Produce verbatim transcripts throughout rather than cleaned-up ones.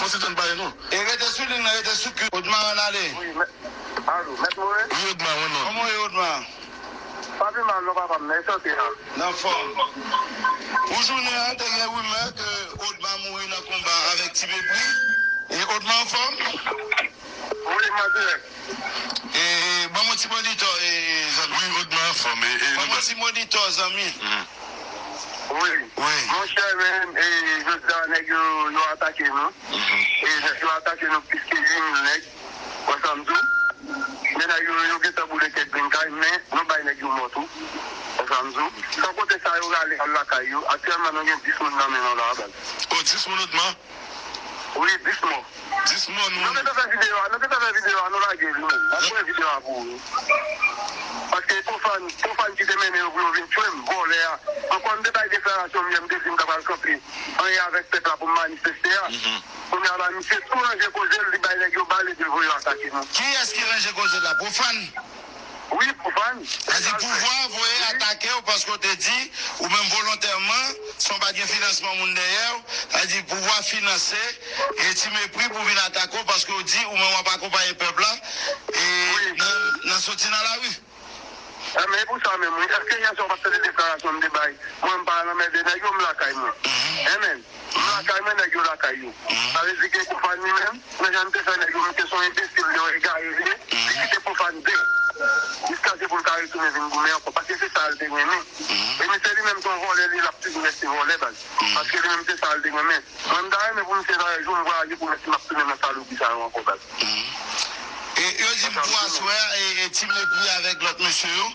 Kòmanse tann pale non. E rete sou liy nan, rete sou ki. Odma, ann ale. Wi, mè-, alo, Mèt Moren? Wi, Odma, wi, non. Kòman w ye, Odma? Pa pi mal non, papa m, nan sante a. Nan fòm. Pou jounen an, te gen rimè ke Odma mouri nan konba avèk Ti Mepri. E Odma anfòm? Wi, m an dirèk. E, ban m yon ti monitò, e, zanmi. Wi, Odma anfòm, e, e, ban m yon ti monitò, zanmi. Mhm. Wi. Wi. Monchè, men, e, jodi a, nèg yo, yo atake nou. Mhm. E, nèg yo atake nou plis ke uit mil nèg. Wè sa m di w? Men nèg yo, yo gentan boule kèk grenn kay, men nou bay nèg yo mò tou. Wè sa m di w? San konte sa yo rale al lakay yo. Aktyèlman, nou gen dis moun nan men nou la, baz. O, dis moun Odma? Wi, dis mò. Dis mò nou. Nou gentan fè videyo a, nou gentan fè videyo a, nou lage li menm. N ap voye videyo a pou ou. Paske Pwofàn, Pwofàn ki te mennen yo pou yo vin tchwe m, vòlè a. Ankò m te bay deklarasyon m yè, m te di m ta pral kanpe anyen avèk pèp la pou m manifeste a. Mhm. Kounye a la, misye tou ranje koze l, li bay nèg yo bal epi l voye yo atake nou. Kiyès ki ranje koze l la? Pwofàn? Wi, Pwofàn. Sa di pouvwa voye atake w paske w te di ou menm volontèman, san w pa t gen finansman moun dèyè w, sa di pouvwa finanse e Ti Mepri pou vin atake w paske w di ou menm w ap akonpaye pèp la e nan, nan soti nan lari. Enben, e pou sa menm, wi. Èske yè swa w pa t tande deklarasyon m te bay? Mwen, m pa al anmède nèg yo, m lakay mwen. Enben, m lakay mwen, nèg yo lakay yo. Sa vle di ke Pwofàn li menm, nan jan m te fè nèg yo, misye se yon enbesil, yon egare li ye. Li kite Pwofàn de. Jiskaske pou l ka retounen vin goumen ankò. Paske se sa l te renmen. E misye li menm se yon vòlè li ye, l ap toujou rete vòlè, baz. Paske li menm se sa l te renmen. Mwen, m ta renmen pou misye ta yon jou m vwayaje pou wè si m ap tounen nan salopri sa yo ankò, baz. E yo di m pou aswè a, e, e Ti Mepri avèk lòt mesye yo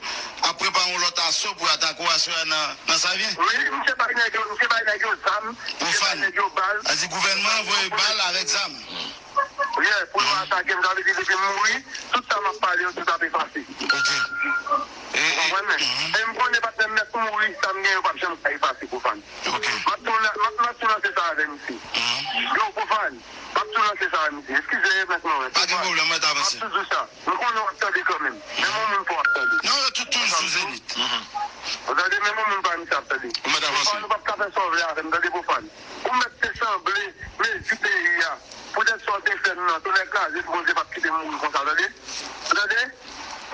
ap prepare yon lòt aso pou atake w aswè a nan, nan Savyen. Wi, misye bay nèg yo, misye bay nèg yo zam, misye bay nèg yo bal. Sa di gouvènman an voye bal avèk zam. Wi, pou yo atake m, sa vle di depi m mouri, tout sa m ap pale yo, tout ap efase. Ok. E, ou konprann mwen? E m konnen patnè m mèt mouri, sa m gen yo p ap janm ka efase, Pwofàn. Ok. M ap tou lan-, m ap, m ap tou lanse sa avè misye. Yo, Pwofàn, m ap tou lanse sa avè misye. Eskize, mèt Moren. Pa gen pwoblèm, mwen t avanse. M ap tou di w sa. M konnen w ap tande kanmenm. Men yon moun fò w ap tande. Non, yo tout, tout sou Zenith. Ou tande, men yon moun pa misye ap tande. Mwen t avanse. Pwofàn, ou p ap ka fè sa w vle avè m, tande, Pwofàn. Ou mèt te sanble mezi peyi a. Poutèt sa w te fè m nan, tonnè kraze m, Bondye p ap kite m mouri konsa, tande? Ou tande?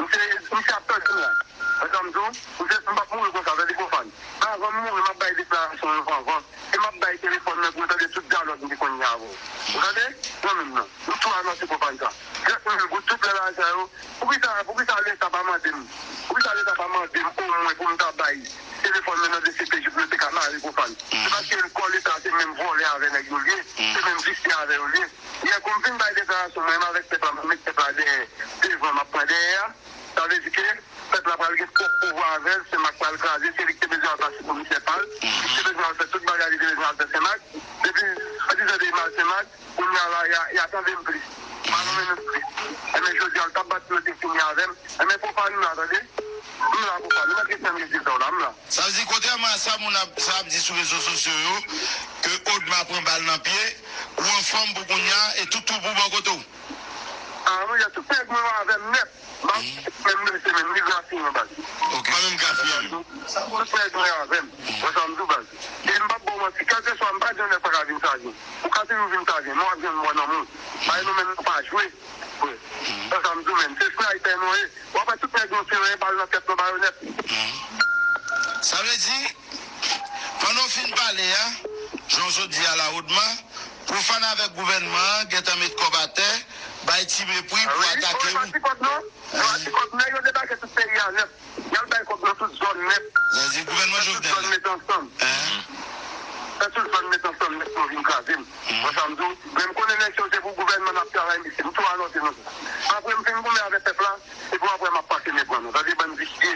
Misye, misye ap tande m la. Wè sa m di w? Misye, m p ap mouri konsa, tande, Pwofàn. Avan m mouri, m ap bay deklarasyon yo anvan. E m ap bay telefòn mwen pou yo tande tout dyalòg m te konn gen avè w. Ou tande? Zanmi m nan. M tou anonse Pwofàn sa. Trant mil goud, tout lè lajan yo. Poukisa, poukisa Leta pa mande m? Poukisa Leta pa mande m omwen pou m ta bay telefòn mwen nan D C P J pou yo te ka mare Pwofàn? Se paske kò Leta se menm vòlè avè nèg yo l ye, se menm visye avè yo l ye. Yè kou m fin bay deklarasyon mwen, m avèk pèp la, m ap met pèp la dèyè, devan, m ap pran dèyè a. Sa vle di ke pèp la pral gen twòp pouvwa avè l, Senmak pral kraze, se li ki te bezwen al pase komisè pa l, li ki te bezwen al fè tout bagay li te bezwen al fè Senmak. Depi swadizan de mal Senmak, kounye a la, y a, y a tande m plis. Pa nonmen m plis. Enben, jodi a, l t ap bat pou yo te fini avè m. Enben, Pwofàn, m la, tande. M la, Pwofàn. Ou mèt ret nan mezi sa w la, m la. Sa vle di, kontrèman a sa moun ap, sa ap di sou rezo sosyo yo, ke Odma pran bal nan pye, ou anfòm pou kounye a, e tout twoup ou bò kote w. A, monchè, tout nèg mwen yo avè m nèt. M ap menm blese, menm li grafiye yon bal. Ok. Pa menm grafiye menm. Tout nèg mwen yo avè m. Wè sa m di w, baz. E m p ap ba w manti, kèlkeswa, m pa di yon nèg pa ka vin Savyen. Ou ka toujou vin Savyen, men w ap jwenn mò nan men w. Bagay nou menm nou pa jwe. Wè. Wè sa m di w menm. Se snaypè nou ye. W ap wè tout nèg nou tire bal nan tèt nou, bayonèt. Sa vle di, pandan w fin pale a, jan w sot di a la, Odma, Pwofàn avèk gouvènman an gentan met kòb atè, bay Ti Mepri pou atake w. Yo pati kòb non. Yo pati kòb. Nèg yo debake tout peyi a nèt. Y al bay kòb nan tout zòn nèt. Sa vle di gouvènman Jovenel la. Tout zòn met ansanm. Fè tout zòn met ansanm nèt pou yo vin kraze m. Wè sa m di w? Men m konnen nèg yo se pou gouvènman n ap travay, mesye. M tou anonse nou sa. Apre m fin goumen avèk pèp la, epi apre m ap pase men pran nou. Tande bann visye.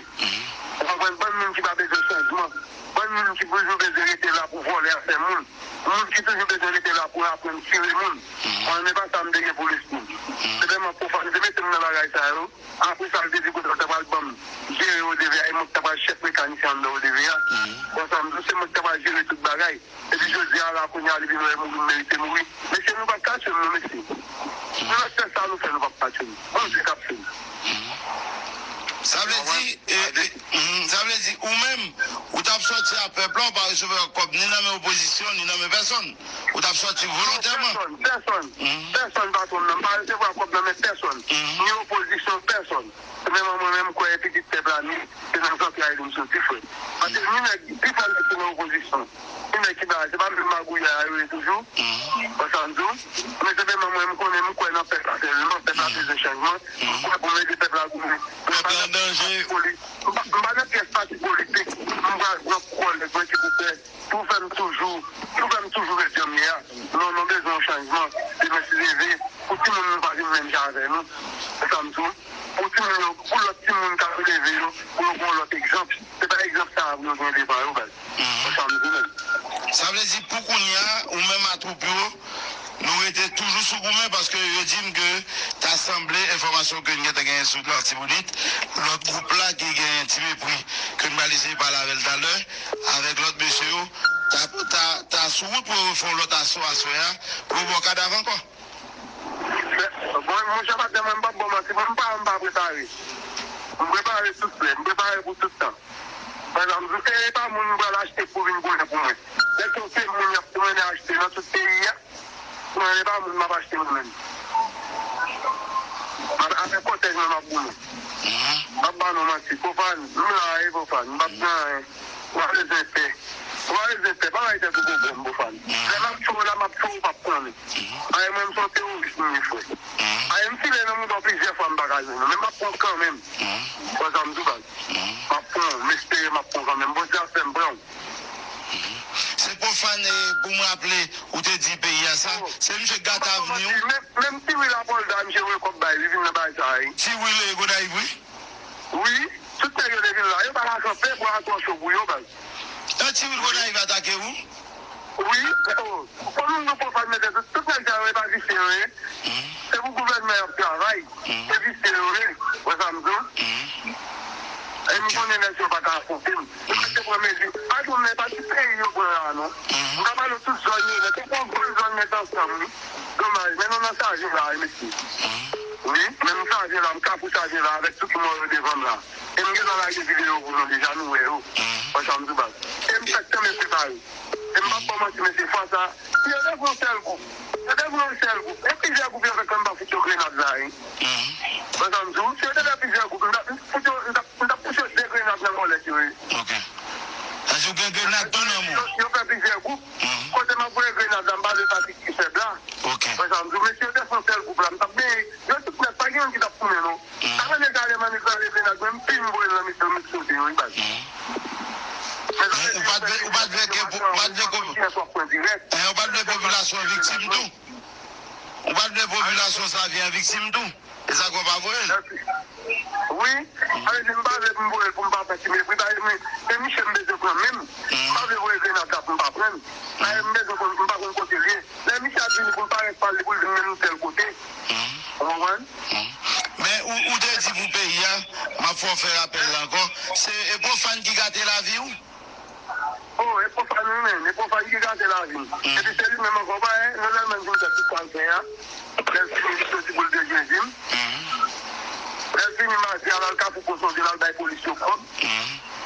Ou konprann? Bann moun ki pa bezwen chanjman. Bann moun ki toujou bezwen rete la pou vòlè afè moun. Moun ki toujou bezwen rete la pou aprann tire moun. Mwen, men pa sa m te gen pou lespri m. Se tèlman Pwofàn te mete m nan bagay sa yo. Apre sa, l te di kote l ta pral ban m jere O D V a, e mwen ki ta pral chèf mekanisyen anndan O D V a. Bon, sa m di w, se mwen ki ta pral jere tout bagay. Epi jodi a la, kounye a, li vin wè mouri, m merite mouri. Mesye, nou p ap ka tchwe m non, mesye. Nou mèt fè sa nou fè, nou p ap ka tchwe m. Bondye k ap fè l. Sa vle di, e, e, mhm, sa vle di, ou menm, ou t ap ap sòti a pèp la, ou pa resevwa kòb ni nan men opozisyon, ni nan men pèsonn. Ou t ap sòti volontèman. Pèsonn, pèsonn, pèsonn, patwon m nan, m pa resevwa kòb nan men pèsonn. Ni opozisyon, pèsonn. Se menm mwen menm kwè e pitit pèp la, ni se nan zantray li m soti, frè. Paske ni nèg, pifò nèg ki nan opozisyon, ni nèg ki ba, se pa menm magouyè a yo ye toujou. Wè sa m di w? Men se menm mwen m konnen, m kwè nan pèp la sèlman, pèp la bezwen chanjman. M kwè pou m ede pèp la goumen. Pèp la an danje. M pa, m pa nan pyès pati politik. M pral pran kòlèg mwen ki pou fè, pou fè m toujou, pou fè m toujou ret jan m ye a. Non, nou bezwen yon chanjman. Demen si Dye vle, pou timoun nou pa vin menm jan avè nou. Se sa m di w. Pou timoun yo, pou lòt timoun k ap leve yo, pou yo gen yon lòt egzanp. Se pa egzanp sa a pou yo gen devan yo, baz. Wè sa m di menm. Sa vle di, pou kounye a, ou menm a twoup yo, nou rete toujou sou goumen, paske yo di m ke ta sanble enfòmasyon ke n gentan genyen sou Latibonit, lòt gwoup la ki genyen Ti Mepri, ke n pral eseye pale avè l talè, avèk lòt mesye yo, ta, ta, ta sou wout pou yo fè yon lòt aso aswè a, pou yo ba w kadav ankò. Bon, monchè patnè, mwen m p ap ba w manti, mwen m pa, m pa prepare. M prepare tout lè, m prepare pou tout tan. Pa egzanp, e pa moun m pral achte pou vin konnen pou mwen. Dèske se moun y ap mennen achte nan tout peyi a, mwen, e pa moun m ap achte mwen menm. Avèk kòtèj mwen m ap goumen. M p ap ba nou manti. Pwofàn, m la, e Pwofàn, m p ap nan anyen. Ou pa bezwen pè. Ou pa bezwen pè. Pa bay tèt ou pwoblèm, Pwofàn. Lè m ap tchwe w la, m ap tchwe w, ou p ap konnen. Ay, mwen, m se yon teworis m ye, frè. Ay, m file nan mouton plizyè fwa, m pa ka jwenn ou. Men m ap pran w kanmenm. Wè sa m di w, baz. M ap pran w, m espere m ap pran w kanmenm. Bondye ap fè m pran w. Se Pwofàn, e, pou m raple, ou te di peyi a sa. Se misye k gate avni w. Menm, menm Ti Wil Apòlda, misye voye kòb bay, li vin nan bagay sa a, wi. Ti Wil, e, Gonayiv, wi. Wi, tout nèg yo te vin la. Yo pa ka kanpe, bwa a twò cho pou yo, baz. Yon Ti Wil Gonayiv atake w? Wi, o, komin nou Pwofàn mete tout, tout nèg sa yo, e pa visye yo ye. Se pou gouvènman y ap travay. Se visye yo ye. Wè sa m di w? E m konnen nèg yo pa ka afwonte m. Yo mèt te pran mezi. Pa jwenn men, e pa ti peyi yo pran la, non. M ka pale w tout zòn yo, men te pran gwo zòn nèt ansanm, wi. Domaj, men nou nan chaje la, wi, mesye. Wi, men m chaje la, m Kafou chaje la, avèk tout mò yo devan m la. E m gentan lage videyo pou nou deja, nou wè yo. Wè sa m di w, baz. E m fèk tanmen prepare. E m p ap ba w manti, mesye, fwa sa, si yo te pran yon sèl gwoup, yo te pran yon sèl gwoup, e plizyè gwoup yo fèk anba fout yo grenad la, wi. Wè sa m di w, si yo te fè plizyè gwoup, m t ap fout yo, m t ap, m t ap pouse yo de grenad nan kòlèt yo, wi. Ok. Sa di w gen grenad tou nan men w. Yo, yo fè plizyè gwoup. Kote m ap voye grenad la, m pa vle pati ki fèb la. Ok. Wè sa m di w, mesye, yo te fè yon sèl gwoup la, m t ap benyen. Yo tout nèt, pa gen youn ki t ap tounen, non. Sa fè nèg ale mannik la leve nèg, men m fin voye l nan mitan, m sote yo, wi, baz. Ou pa t vle, ou pa t vle ke, ou pa t vle ke, ou pa t vle popilasyon an viktim tou? Ou pa t vle popilasyon sa vin an viktim tou? E sa k fè w pa voye l? Wi, sa vle di m pa vle pou m voye l pou m pa fè ti mepri, pa vle, men, men misye m bezwen pran menm. M pa vle voye grenad la pou m pa pran l. Sa vle di m bezwen pran, m pa konn kote l ye. Lè misye ap vini pou l parèt pa l, li pou l vin menm tèl kote. Ou konprann? Men ou, ou te di pou peyi a, m ap fè w fè rapèl la ankò, se, e, Pwofàn ki gate lavi w? O, e Pwofàn wi, men, e Pwofàn ki gate lavi m. Epi se li menm ankò, ou pa wè, nou lè l menm vin fè tout sa l fè a, lè l fini li soti pou l dejezi m. Lè l fini madi a, l al Kafou Pon Sonje, l al bay polis yo kòb.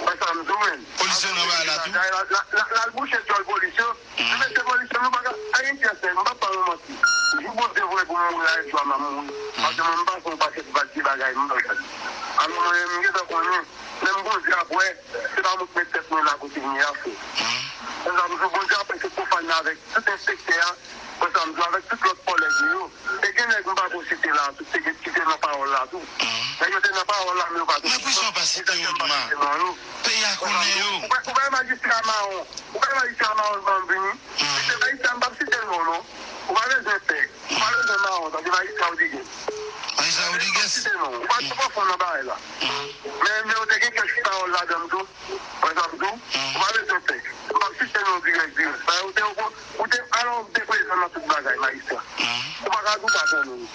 Wè sa m di w, men. Polis yo nan bagay la tou? L al, l al, l al bouche djòl polis yo. Li mete polisye, nou pa ka, anyen pyès nèg, m p ap ba nou manti. Jou Bondye voye pou m mouri a, e jou a m ap mouri. Paske mwen, m pase yon pakèt vag de bagay, m pa ka. Alò, mwen, m gentan konnen, menm Bondye ap wè, se pa mwen k met tèt mwen la kote m ye a, frè. Konsa, m di w, Bondye ap wè se Pwofàn nan avèk tout enspektè a, konsa, m di w, avèk tout lòt kòlèg li yo. E gen nèg m pa ko site la, tout se gen ki te nan pawòl la tou. Nèg yo te nan pawòl la, men yo pa ko site non yo. Peyi a konnen yo. Ou pa, ou pa wè majistra mawon. Ou pa wè majistra mawon ban m vini. Misye majistra, m p ap site non, non. Ou pa bezwen pè. Ou pa bezwen mawon, tankou majistra Rodriguez. Majistra Rodriguez? M p ap site non. Ou pa twò pwofon nan bagay la. Men, men yo te gen kèk pawòl ladan l tou. Wè sa m di w? Ou pa bezwen pè. M p ap site non dirèk, dirèk. Sa yo te, ou te, alò, ou te prezan nan tout bagay, majistra. Ou pa ka doute atè nou.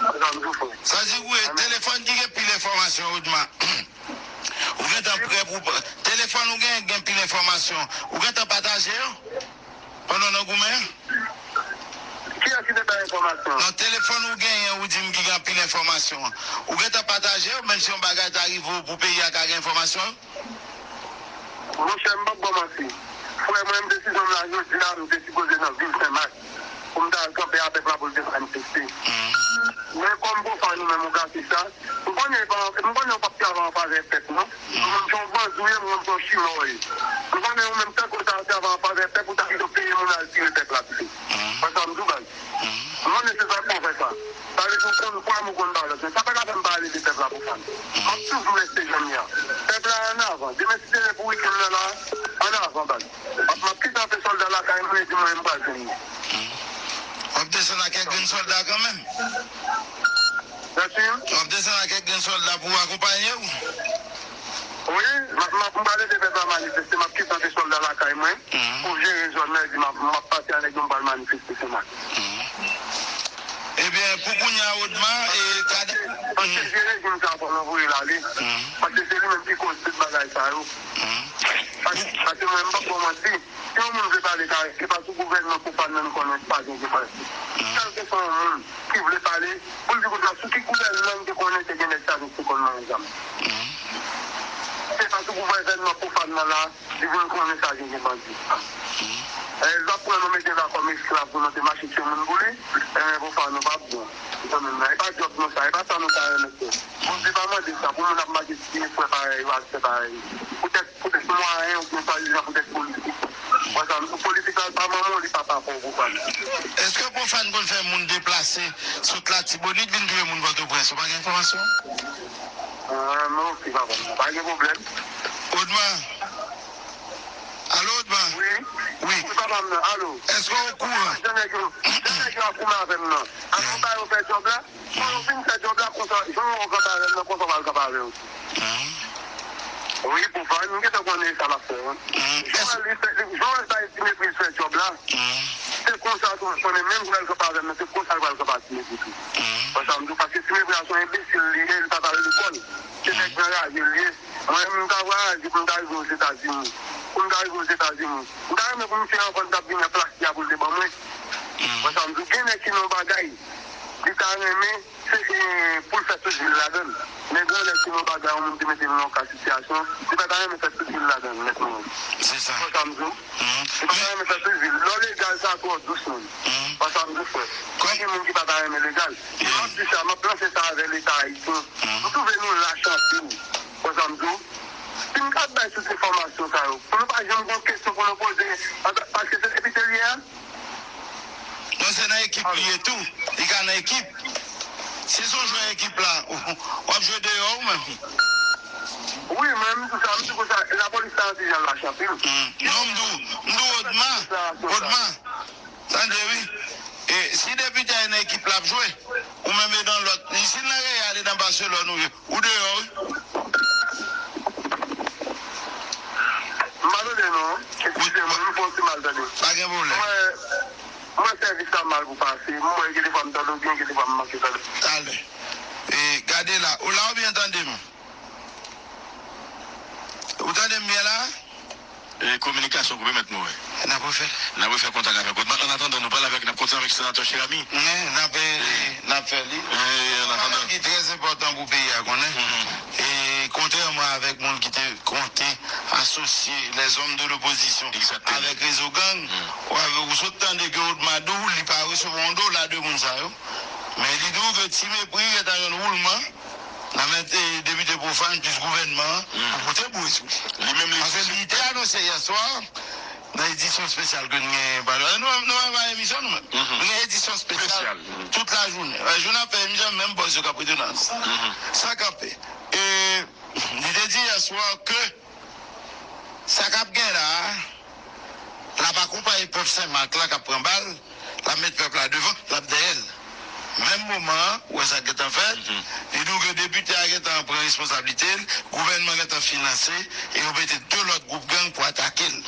Wè sa m di w, frè. Sa di w, e telefòn ki gen pil enfòmasyon, Odma. Ou gentan prè pou, telefòn ou gen, gen pil enfòmasyon. Ou gentan pataje yo? Pandan w nan goumen an? Kiyès ki te bay enfòmasyon an? Nan telefòn ou genyen, ou di m ki gen anpil enfòmasyon an. Ou gentan pataje yo, menm si yon bagay ta rive w pou peyi a ka gen enfòmasyon yo? Monchè, m p ap ba w manti. Frè mwen, m desizyon m la jodi a, m te sipoze nan vil Senmak pou m ta al kanpe a pèp la pou l te manifeste. Men kòm Pwofàn ou menm ou gate sa, m konnen w pa, m konnen w p ap travay an favè pèp, non. Ou menm se yon banzi w ye, m konn se yon chimè w ye. M konnen ou menm tankou w ta travay an favè pèp, ou ta pito peye moun al tire pèp la pito. Wè sa m di w, baz? M konnen se sa k fè w fè sa. Sa vle di w konn pwa m, ou konn balans. Men sa pa ka fè m pa ale de pèp la Pwofàn. M ap toujou rete jan m ye a. Pèp la annavan. Demen si Dye vle pou wikenn nan la, annavan, baz. M ap, m ap kite anpe sòlda lakay mwen, epi mwen, m pral jwenn li. W ap desann ak kèk grenn sòlda kanmenm? Mèsi. W ap desann ak kèk grenn sòlda pou akonpanye w? Wi, m ap, m ap, m pral ede pèp la manifeste, m ap kite anpe sòlda lakay mwen pou jere zòn nan, epi m ap, m ap pati avèk yo, m pral manifeste Senmak. Ebyen, pou kounye a, Odma, e, kada- Paske se rejim sa fò nou voye l ale. Paske se li menm ki koz tout bagay sa yo. Paske, paske mwen, m p ap ba w manti. Si yon moun vle pale, sa, se pa sou gouvènman Pwofàn nan nou konnen pa gen deba. Kèlkeswa yon moun ki vle pale, pou l di kounye a sou ki gouvènman m te konnen te gen nèg sa ki te konn manyen zam. Se pa sou gouvènman Pwofàn nan la, li vin konnen sa gen gen bandi. E, l ap pran nou mete la kòm esklav pou nou te mache tchwe moun pou li, e, Pwofàn nou p ap bon. Zanmi m nan, e pa djòb nou sa, e pa sa nou ta renmen fè. Bondye pa mande sa pou moun ap mache tiye frè parèy yo ak sè parèy yo. Poutèt, poutèt mwayen oubyen swadizan poutèt politik. Wè sa, politik la pa manman w, li papa pa w, Pwofàn. Èske Pwofàn konn fè moun deplase sot Latibonit vin touye moun Pòtoprens? Ou pa gen enfòmasyon? Ah, non, ok, papa m, pa gen pwoblèm. Odma. Alo, Odma? Wi. Wi. Wi, papa m nan, alo. Èske w okouran? Jan nèg yo, jan nèg yo ap goumen avè m nan. Avan ba yo fè djòb la, Fò yo fin fè djòb la konsa, jan yo kanpe avè m nan, konsa w pral kanpe avè yo tou. Wi, Pwofàn, m gentan konnen sa l ap fè, wi. Jan w wè li fè, li- jan w wè sa Ti Mepri fè djòb la, se konsa tou, m konnen menm jan l kanpe avè m nan, se konsa l pral kanpe ak Ti Mepri tou. Wè sa m di w, paske Ti Mepri a se yon enbesil li ye, li pa t al lekòl. Se nèg nan raje l ye. Mwen, m ta vwayaje pou m ta rive Ozetazini. Pou m ta rive Ozetazini. M ta renmen pou misye ankò l t ap vini an plas li a pou l te ban mwen. Wè sa m di w, gen nèg ki nan yon bagay, li ta renmen, se, e, pou l fè tout vi l ladan l. Men gen yon nèg ki nan yon bagay, yon moun ki mete l nan yon ka sitiyasyon, li pa ta renmen fè tout vi l ladan l, nèt mwen. Se sa. Wè sa m di w? Li pa ta renmen fè tout vi l. Lè w legal, sa twò dous, menm. Wè sa m di w, frè. Gen moun ki pa ta renmen legal. M ap di sa, m ap lanse sa avè Leta ayisyen. Nou twouve nou lach anpil. Wè sa m di w? Si m ka bay tout enfòmasyon sa yo, pou nou pa janm gen kesyon pou nou poze, paske se depite l ye a. Non, se nan ekip li ye tou. Li ka nan ekip. Si se yon jwè ekip la, w ap jwe deyò ou menm? Wi, mwen, m di sa, m di konsa, lapolis la anti jan lach anpil. Non, m di w, m di w, Odma, Odma. Tande wi. E si depite a nan ekip l ap jwe, ou menm e nan lòt. Si l nan Real e nan Barcelone ou ye, ou deyò wi. M pa tande non. Eskize mwen, m fè yon ti mal tande. Pa gen pwoblèm. Mwen, mwen sèvis la mal pou pase. M wè gen defwa m tande w byen, gen defwa m manke tande w. Talè. E gade la. Ou la oubyen tande m? Ou tande m byen la? E, kominikasyon koupe, mèt mwen. N ap refè l. N ap refè kontak avèk ou. An atandan, nou pale avèk, n ap kontinye avèk senatè Cheramy. Men, n ap, e, n ap fè li. E, an atandan. Ki trè enpòtan pou peyi a konnen. E, kontrèman avèk moun ki te konte asosye les hommes de l'opposition avèk rezo gang, w ap, ou sot tande ke Odma di w li pa resevwa yon dola de moun sa yo. Men li di w ke Ti Mepri gentan jwenn woulman nan men, e, depite Pwofàn plis gouvènman an pou pote bouch. Li menm li. Paske li te anonse yè swa nan edisyon espesyal ke n gen, nou, nou pa emisyon nou menm. Nou gen edisyon espesyal tout lajounen. Jou n ap fè emisyon, menm bòs yo k ap rete nan sa k ap fè. E li te di yè swa ke sa k ap gen la a, l ap akonpaye pèp Senmak la k ap pran bal, l ap met pèp la devan, l ap dèyè l. Menm moman an, ou wè sa k gentan fèt, li di w ke depite a gentan pran responsablite l, gouvènman gentan finanse, e yo mete de lòt gwoup gang pou atake l.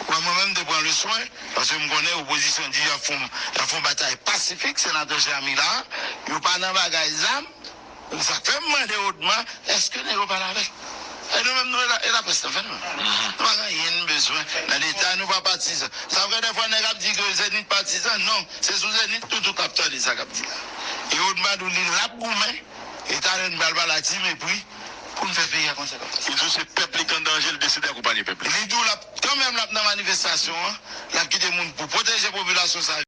Ou wè, mwen menm, m te pran le swen, paske m konnen opozisyon di y ap fè yon, y ap fè yon batay pasifik, senatè Cheramy la, yo pa nan bagay zam, Sa k fè m mande Odma, èske nèg yo pale avè l? E nou menm, nou, e la, e laprès nan fè nou. Nou pa gen anyen n bezwen nan Leta, nou pa patizan. Sa vre, dèfwa, nèg ap di ke Zenith patizan, non, se sou Zenith nou tout ap tande sa k ap di la. E Odma di w li l ap goumen, e talè n pral pale a Ti Mepri, pou n fè peyi a konsa. Ou di w se pèp li k an danje, l deside akonpanye pèp li. Li di w l ap, kanmenm l ap nan manifestasyon an, l ap kite moun pou pwoteje popilasyon sa.